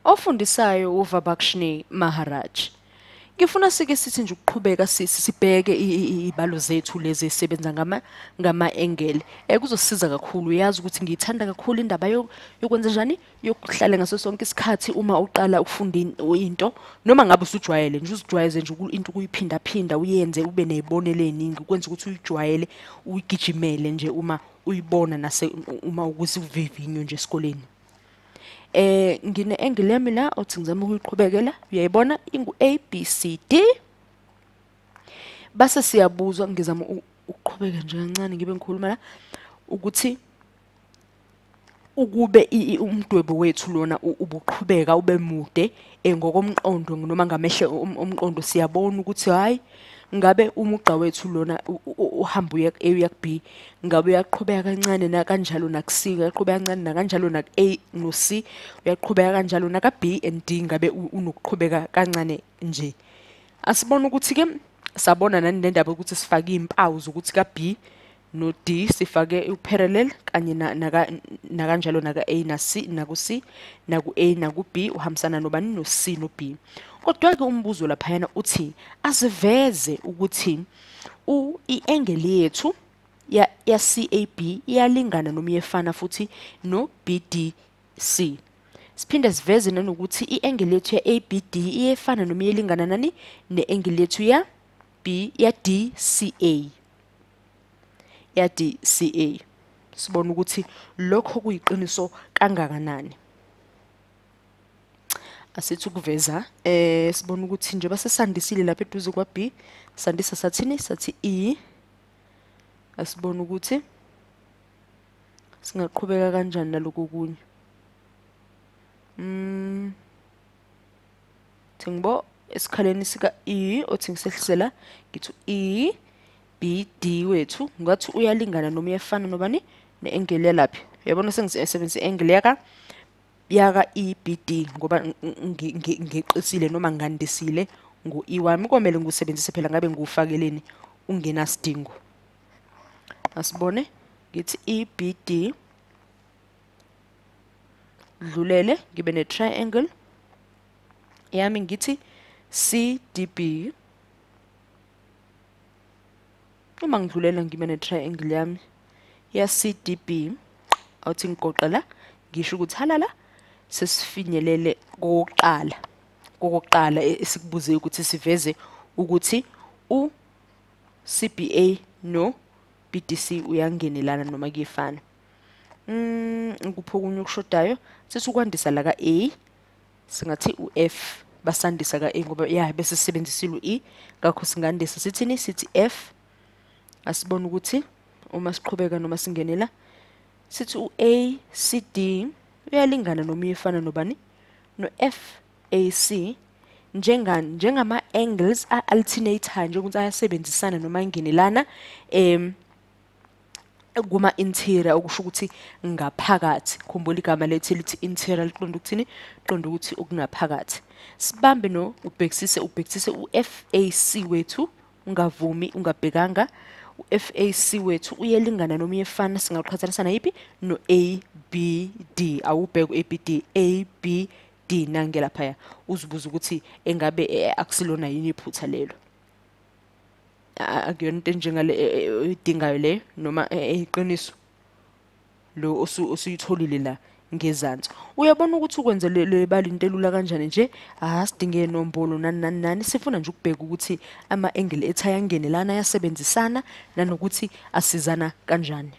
Ofundisayo uVabakshni Maharaj. Ngifuna sike sithi nje ukuqhubeka sibheke iy'balo zethu lezi ezisebenza ngama-angle. Kuzosisiza kakhulu, uyazi ukuthi ngiyithanda kakhulu indaba yokwenza njani, yokuhlala ngaso sonke isikhathi uma uqala ukufunda into, noma ngabe usujwayele nje, uzijwayeze nje into ukuyiphindaphinda, uyenze ube ney'bonelo ey'ningi, ukwenza ukuthi uyijwayele, uyigijimele nje uma uyibona nase uma ukusivivinyo nje esikoleni. Ngine angle yami la othi ngizama ukuyiqhubekela, uyayibona ingu A B C D. Base siyabuzwa, ngizama ukuqhubeka nje kancane ngibe ngikhuluma la ukuthi ukube umdwebo wethu lona ubuqhubeka ube mude, ngokomqondo noma ngamehlo omqondo siyabona ukuthi hayi ngabe umugqa wethu lona uhamba uya ku-A uya ku-B, ngabe uyaqhubeka kancane na kanjalo naku-C, uyaqhubeka kancane na kanjalo naku-A no-C, uyaqhubeka kanjalo naka-B and D, ngabe unokuqhubeka kancane nje. Asibone ukuthi-ke sabona nani le ndaba yokuthi sifake iy'mpawu zokuthi ka-B no-D sifake u-parallel kanye nakanjalo naka-A na-C, naku-C, naku-A naku-B, uhambisana nobani no-C no-B. Kodwa-ke umbuzo laphayana uthi asiveze ukuthi i-angle yethu ya CAB iyalingana noma iyefana futhi no BDC. Siphinde siveze nanokuthi i-angle yethu ya ABD iyefana noma iyelingana nani ne-angle yethu ya B ya DCA. Ya DCA. Sibona ukuthi lokho kuyiqiniso kangakanani. Asithi ukuveza, sibona ukuthi njengoba sesandisile lapha eduze kwa B, sandisa sathini? Sathi E. Asibone ukuthi singaqhubeka kanjani nalokhu kunye. Thingibo esikhaleni sika E othi ngisehlisela ngithi E B D wethu ngathi uyalingana noma uyafana nobani ne-angle yalapha. Uyabona sengisebenzisa i-angle yaka E B D ngoba ngeqisile noma ngandisile ngo E wami, komele ngiwusebenzise phela ngabe ngiwufakeleni ungenasidingo. Asibone ngithi E B D dlulele ngibe ne triangle yami ngithi C D B. Uma ngidlulela ngibe ne triangle yami ya C D B, awuthi ngigoqa la ngisho ukuthi halala sesifinyelele kokuqala esikubuze ukuthi siveze ukuthi u CBA no BDC uyangenelana noma kuyefana. Ngikuphi okunye okushodayo? Sithi ukwandisa la ka-A, singathi u-F, basandisa ka-A ngoba ya bese sisebenzisile u-E, ngakho singandisa sithini? Sithi F. Asibone ukuthi uma siqhubeka noma singenela sithi u-A C D uyalingana noma uyefana nobani? No F A C, njengani? Njengama-angles a-alternator, njengokuthi ayasebenzisana noma angenelana kuma-interior, okusho ukuthi ngaphakathi. Khumbula igama lethu elithi interior liqonda ukuthini? Liqonda ukuthi okungaphakathi. Sibambe no ubhekisise, ubhekisise u-F A C wethu, ungavumi ungabhekanga. U-F A C wethu uyelingana noma uyefana, singaqhathanisa nayiphi? No A B D. Awubheke u-A B D, A B D nange laphaya, uzibuze ukuthi engabe akusilona yini iphutha lelo. Akuyona into enjengale oyidingayo leyo noma eyiqiniso lo osuyitholile la ngezansi. Uyabona ukuthi ukwenze le bali into elula kanjani nje? Asidinge nombolo nani nani nani, sifuna nje ukubheka ukuthi ama-angle ethu ayangenelana, ayasebenzisana nanokuthi asizana kanjani.